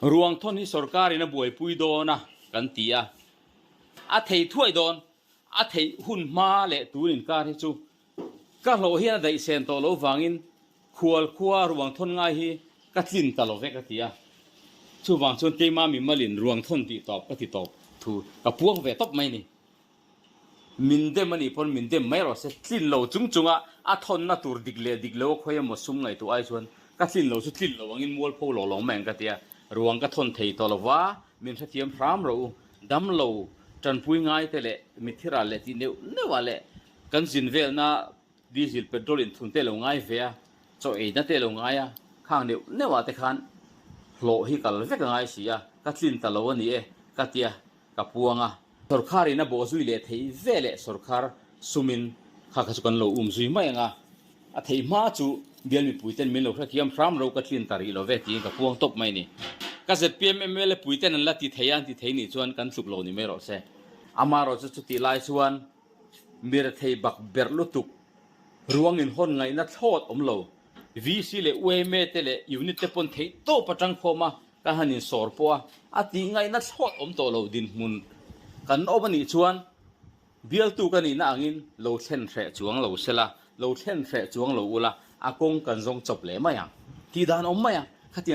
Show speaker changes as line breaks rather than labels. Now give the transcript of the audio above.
Ruang thawn hi sorkarin a buaipui dawn a kan ti a, a thei thuai dawn, a theih hun hma leh tun inkar hi chu ka hlawh hian a daih sen tawh lo vangin khual khua ruang thawn ngai hi ka tlin ta lo ve ka ti a. Chuvang chuan keima mimalin ruang thawn tih tawp ka ti tawp thu ka puang ve tawp mai ni. Min dem a nih pawn min dem mai rawh se, tlin lo chung chunga a thawnna tur dik leh dik lo a khawi emaw sum ngaihtuah ai chuan ka tlin lo chu tlin lo angin mualpho lawk lawk mai ang ka ti a, ruang ka thawn thei tawh lo va, min hrethiam hram rawh u, dam lo tanpui ngai te leh mitthi ral leh tih neuh neuh ah leh kan zin velna diesel petrol inthun te lo ngai ve a, chaw eina te lo ngai a, khang neuh neuh ah te khan hlawh hi kal vek a ngai si a, ka tlin ta lo a ni e ka ti a. Ka puang a, sawrkhar in a bawh zui leh theih ve leh sawrkhar sumin kha kha chu kan lo um zui mai ang a, a theih hma chu bial mipui ten min lo hrethiam hram ro ka tlin ta rih lo ve tiin ka puang tawp mai ni. Ka zpm mla pui ten an la ti thei a, an ti thei nih chuan kan tluk lo ni mai rawh se. Amaherawh chu chutih lai chuan mirethei bak berh lutuk ruang in hawn ngaihna thlawt awm lo. VC leh yma te leh unit te pawn theih tawp atang khawm a, Ka han insawr pawh a, a tih ngaihna thlawt awm tawh lo dinhmun kan awm a nih chuan bialtu ka nihna angin lo thlen hreh chuang lo sela, lo thlen hreh chuang lo ula, a kawng kan zawng chawp leh mai ang. Tih dan awm mai ang.